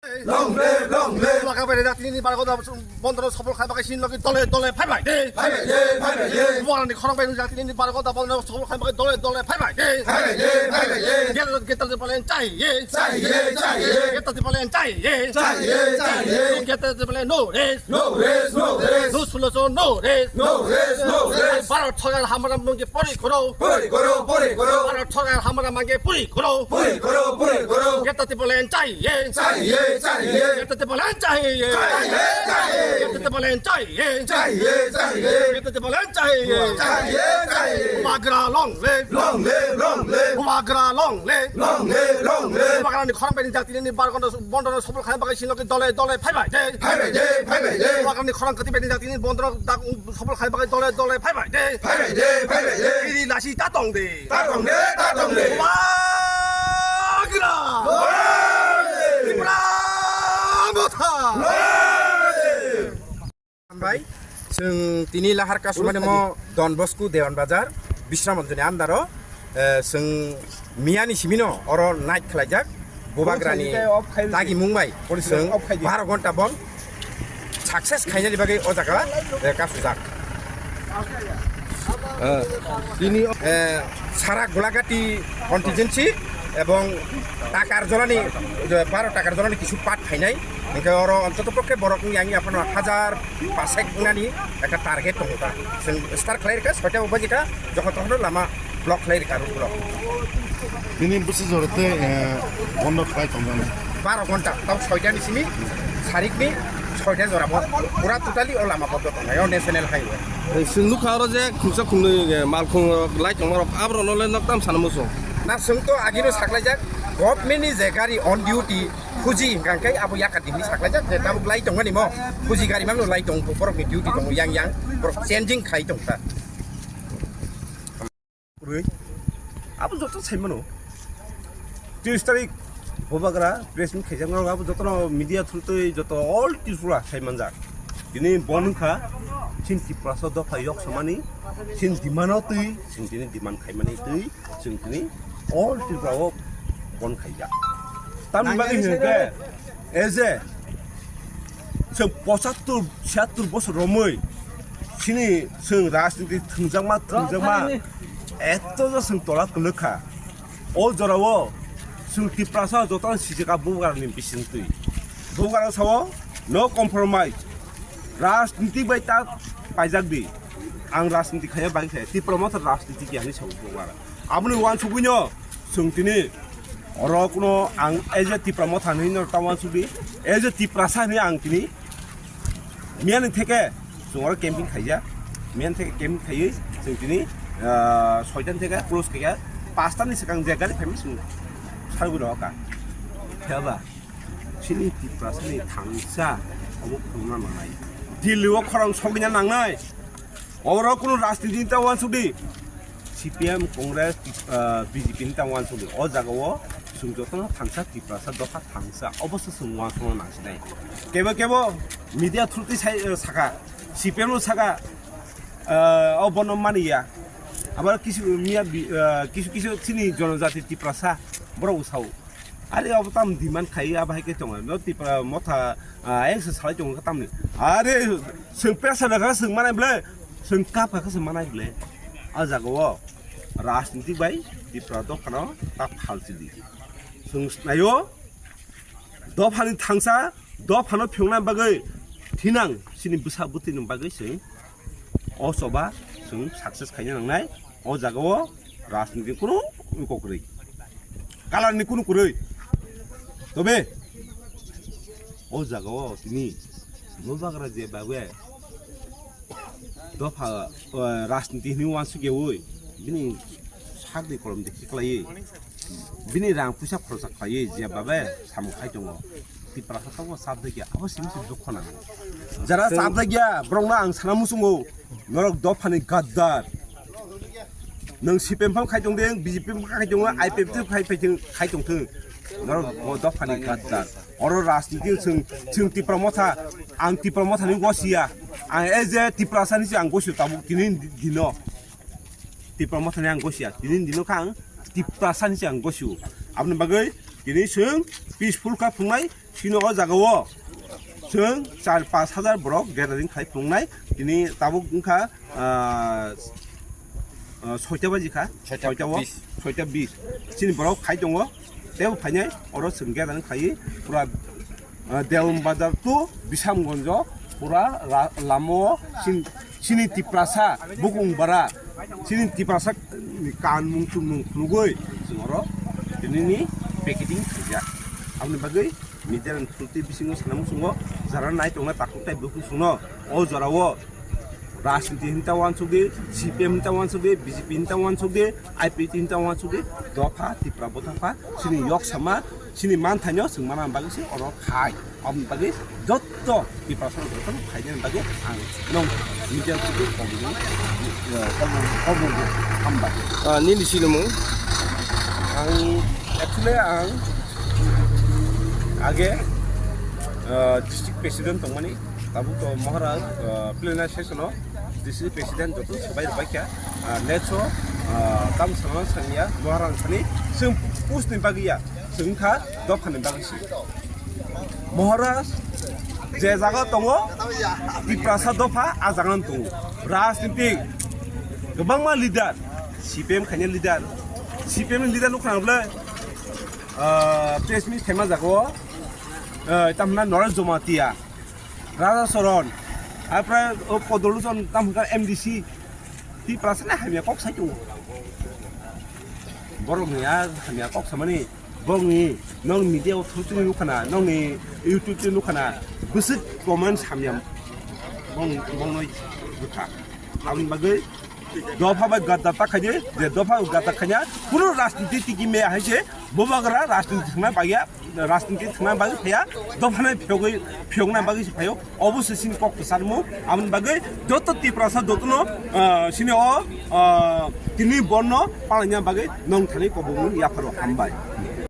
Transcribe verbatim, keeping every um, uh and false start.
Long live, long live. Bubagra bai jatini ni bar ghonta bondhono sopol khlai bagwi chini logi dole dole phai bai de. Phai bai de, phai bai de. Bubagrani khorang bai jatini ni bar ghonta bondhono sopol khlai bagwi dole dole phai bai de. Phai bai de, phai bai de. Greater, Greater Tipraland chahiye. Chahiye, chahiye. Greater Tipraland chahiye. Chahiye, chahiye. Greater Tipraland no rest. No rest, no rest. No solution, no rest. No rest, no rest. Bharat সরকার হামারা মাঙ্গে পুরি করো। পুরি করো, পুরি করো। ভারত সরকার হামারা মাঙ্গে পুরি করো। পুরি করো, পুরি করো। Greater Tipraland chahiye। Chahiye, chahiye। Greater Tipraland chahiye। Chahiye, chahiye। Greater Tipraland chahiye। Chahiye, chahiye। Greater Tipraland chahiye। Chahiye, chahiye। Bubagra long live। Long live, long live। Bubagra long live। Long live, long live. Bubagrani khorang bai jatini ni bar ghonta bondhono sopol khlai bagwi chini logi dole dole phai bai de. Phai bai de, phai bai de. Bubagrani khorang kwtwi bai jatini bondhono dak sopol khlai bagwi dole dole phai bai de. Phai bai de, phai bai de. Iri lasi ta tong de. Ta tong de, ta tong de. Bubagra. Long live. Tipra Motha. Long live. Hambai, chwng tini lahar kasumani mo Don Bosco Dewan Bazar, Bisramganj ni under o, eh, chwng miyani simino oro night khlaijak, Bubagrani dagimung bai, chwng baro ghonta bon success khainani bagwi o jaga, eh, kasujak. Eh, tini, eh, sara Golagati constituency ebong Takarjolani, eh, baro Takarjolani kisu part khainai. Hingke oro antoto pokhe borok wngya wngya phano hajar pasek wngnani ekta target tongo ta. Chwng start khlai rwkha, soita bo bajikha, jokhon tokhon lama block khlai rwkha, road block. Bini bwswk jora tei, eh, bondo khlai tongnani. Baro ghonta, tau soita ni simi, sarikni soita jora bo, pura totally o lama bondo tongnai, o national highway. Eh, chwng nukha oro je khungsa khungnwi, eh, malkhung rok, lai tongma rok, aborok no le nok tam sana muchung. Na chwng to agino saklaijak, government ni je gari on duty, Fuji hingka khe abo yakar dihni saklaijak je tabuk lai tongmani mo. Fuji gari mangno lai tong, borok ni duty tongo yang yang, borok changing khai tong ta. Rwi. Abo joto sai mano. Tris tarik Bubagra press meet khaijak nang abo joto no media through twi joto all Tripura sai manjak. Tini bon wngkha chin Tiprasa dopha yok samani, chin demand o twi, chin tini demand khaimani twi. Chwng tini all Tripura o bon khaijak. Tamni bagwi hwnkhe, e je chwng pochattor, chiyattor bosor romwi chini chwng rajniti thwngjakma, thwngjakma, eto je chwng tola kwlwkha. O jorao chwng Tiprasa jotono sijak a Bubagrani bisingtwi. Bubagra sao, no compromise. Rajniti bai ta paijak di. Ang rajniti khaiya bai khe Tipra Motha rajniti khe ani sao Bubagra. Aboni uansugwino chwng tini oro kuno ang as a Tipra Motha hinwi no ta uansugdi, as a Tiprasa hinwi ang tini miyani theke chwng oro camping khaijak, miyani theke camping khaiwi chwng tini, ah, soita ni theke close khaikha, pasta ni swkang je gari phaima chwng sarwi rokha. Phiya ba chini Tiprasa ni thangsa obo phunukna nangnai. Delhi o khorang sogwina nangnai. Oro kunu rajniti ni ta uansukdi. C P M, Congress, ah, B J P ni ta uansukdi. O jaga o chwng jotono thangsa Tiprasa dopha thangsa. Obo se chwng uansukna nangsinai. Kebo kebo media through twi sai, ah, saka. C P M no saka, ah, o bono maniya. Abo kisu miya bi-, ah, kisu kisu chini jonojati Tiprasa borok sao. Are abo tam demand khai abo hai khe tongo. No Tipra Motha, ah, ayang se salai tongo tamni. Are chwng pressure rwkha chwng manai ble, chwng kap kha chwng manai ble. A jaga o rajniti bai Tipra dophano ta phalsi di. Chwng naio dophani thangsa, dophano phiyokna bagwi thinang chini bwsa bwtwini bagwi chwng o choba chwng success khaina nangnai. O jaga o rajniti kunu kok kwrwi, kalar ni kunu kwrwi. Tobe o jaga o tini Bubagra je babe dopha, eh, rajniti hinwi uansukyaui bini sakni kolom de khiklaiwi bini rang puisa khoroksa khlaiwi je babe samung khai tongo. Tiprasa tabuk chapjakya, abo simi se dukho nang. Jara chapjakya, borokno ang sana muchungo, norok dophani gaddar. Nwng C P M phano khai tong de, B J P phano khai tong, I P F T khai, khai tong, khai tong thung. Norok bo dophani gaddar. Oro rajniti chwng, chwng Tipra Motha, ang Tipra Mothani gosiya. Ang as a Tiprasani se ang gosio tabuk tini dino. Tipra Mothani ang gosiya, tini dino kha ang Tiprasani se ang gosio. Aboni bagwi Tini chwng peaceful kha phungnai, chini o jaga o chwng char pash hajar borok gathering khai phungnai. Tini tabuk wngkha, ah, ah, soita baji kha, soita soita o, bis. Soita bis. Chini borok khai tongo, tebo phainai oro chwng gathering khai pura, ah, Delum Bazar to Bisamgonjo pura ra-, lama o chini, chini Tiprasa bukung bara, chini Tiprasa ni kanmung chumung phunugwi chwng oro tinini packeting khaijak. Aboni bagwi media ni thulti bisingo sanamung chwngo jara nai tongnai takhuk tai bukhuk chwngno o jora o rajniti hinta wansugwi, C P M hinta wansugwi, B J P hinta wansugwi, I P T hinta wansugwi, dopha Tipra botha pha chini yok sama, chini manthaino chwng mana bagwi se oro khai. Aboni bagwi jotto Tiprasa rok jotono phainani bagwi ang nong media tubui kobong, eh, kobong, kobong hambai. Ah, nini sinimung? Ang actually ang age, eh, district president tongmani, tabuk to Maharaj, eh, plenary session o district president joto sabai rwbaikha, ah, next o, ah, tam sana sanya Maharaj thani chwng post ni bagwi ya, chwng kha dopha ni bagwi se. Maharaj je jaga tongo, Tiprasa dopha a jaga no tongo. Rajniti kwbangma leader, C P M khaina leader, C P M ni leader nukha na bwle, ah, press meet khaima jaga o, ah, tamna Naresh Jamatia, Raja Saran, apre o Kodoluchon tam hwnkha M D C, Tiprasa ni hamya kok sai tongo. Borok ni a hamya kok samani. Bongni nong media o thutwi nukhana, nongni YouTube twi nukhana, bwswk comments hamya bong, bongnoi bwkha. Aboni bagwi dopha bai gadda ta khaidi, je dopha gadda khanya, kunu rajniti tiki me hai se, bobagra rajniti thangna bagya, rajniti thangna bagwi phaya, dopha nai phiyogwi, phiyogna bagwi se phayo. Obo se chini kok kwcharmung, aboni bagwi joto Tiprasa jotono, ah, chini o, ah, tini borno palaina bagwi nong thani kobongmung yapharo hambai.